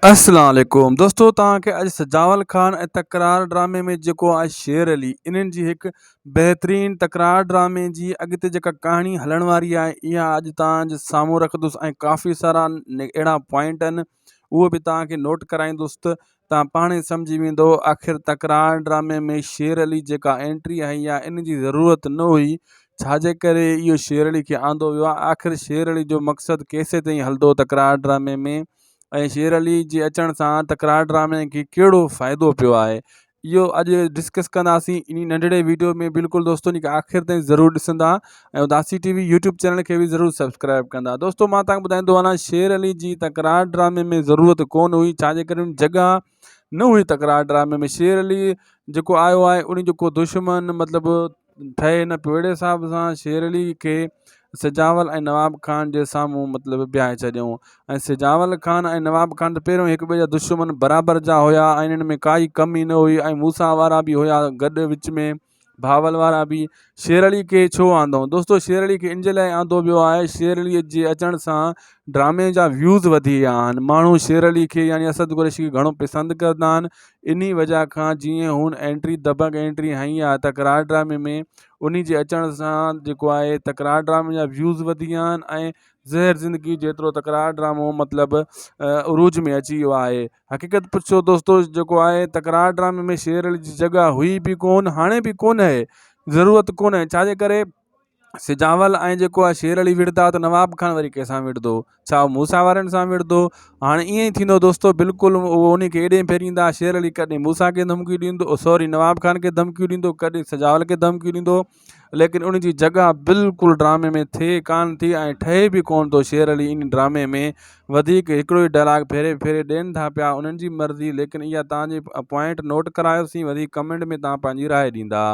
السلام عليڪم دوستو توهان کي اڄ سجاول خان ۽ تڪرار ڊرامي ۾ جيڪو آهي شير علي انهن جي هڪ بهترين تڪرار ڊرامي جي اڳتي جيڪا ڪهاڻي هلڻ واري آهي اها اڄ توهان جي سامهون رکندس ۽ ڪافي سارا اهڙا پوائنٽ آهن اهو به توهان کي نوٽ ڪرائيندس ته توهان پاڻ ئي سمجهي ويندو آخر تڪرار ڊرامي ۾ شير علي جيڪا انٽري آئي آهي ان جي ضرورت نه هئي ڇاجي ڪري اهو شير علي کي آندو ويو آهي آخر شير علي جو مقصد ڪيسي تائين هلندو تڪرار ڊرامي ۾ ۽ شير علي جي اچڻ سان تڪرار ڊرامي کي ڪهڙو فائدو پيو آهي اهو اڄ ڊسڪس ڪنداسين انهي ننڍڙي ويڊيو ۾ بلڪل دوستو ان کي آخر تائين ضرور ڏسندا ۽ Udasi T V YouTube channel کي به ضرور سبسڪرائب ڪندا دوستو مان تهان ٻڌائيندو هلان شير علي جي تڪرار ڊرامي ۾ ضرورت ڪون هئي ڇا جي ڪري جڳهه نه هئي تڪرار ڊرامي ۾ شير علي جيڪو آيو آهي ان جو ڪو دشمن مطلب ٺهي نه پيو اهڙي حساب سان شير علي کي سجاول ۽ نواب خان جي سامهون مطلب بيهاري ڇڏيائون ۽ سجاول خان ۽ نواب خان ته پهريون هڪ ٻئي جا دشمن برابر جا هيا ۽ انهن ۾ ڪائي ڪمي نه هئي ۽ موسيٰ وارا به هيا گڏ وچ ۾ بهاول وارا به شير علي کي ڇو آندائون دوستو شير علي کي ان جي لاء آندو ويو آهي شير علي جي اچڻ سان ڊرامي جا ويوز وڌي ويا آهن ماڻهو شير علي کي يعني اسد قريشي کي گهڻو پسند ڪندا آهن انهي وجه کان جيئن هن انٽري دبنگ انٽري هنئي آهي تڪرار ڊرامي ۾ انهي جي اچڻ سان جيڪو آهي تڪرار ڊرامي جا ويوز وڌي ويا آهن ۽ زهر زندگي جيترو تڪرار ڊرامو مطلب عروج ۾ اچي ويو آهي حقيقت پڇو دوستو جيڪو آهي تڪرار ڊرامي ۾ شير علي جي جڳهه هئي به ڪون هاڻي به ڪون آهي ضرورت ڪون آهي ڇاجي ڪري سجاول ۽ جيڪو آهي شير علي وڙهندا ته نواب خان وري ڪنهن سان وڙهندو ڇا موسيٰ وارن سان وڙهندو هاڻي ائين ئي ٿيندو دوستو بلڪل اهو ان کي ايڏي ڦيريندا شير علي ڪڏهن موسيٰ کي ڌمڪيون ڏيندو سوري نواب خان کي ڌمڪيون ڏيندو ڪڏهن سجاول کي ڌمڪيون ڏيندو ليڪن ان جي جڳهه بلڪل ڊرامي ۾ ٿئي ڪانه ٿي ۽ ٺهي به ڪونه ٿو شير علي ان ڊرامي ۾ وڌيڪ هڪڙو ئي ڊائلاگ ڦيري ڦيري ڏين ٿا پيا انهن جي مرضي ليڪن اها تان جي پوائنٽ نوٽ ڪرايوسين وڌيڪ ڪمينٽ ۾ تان پنهنجي راء ڏيندا.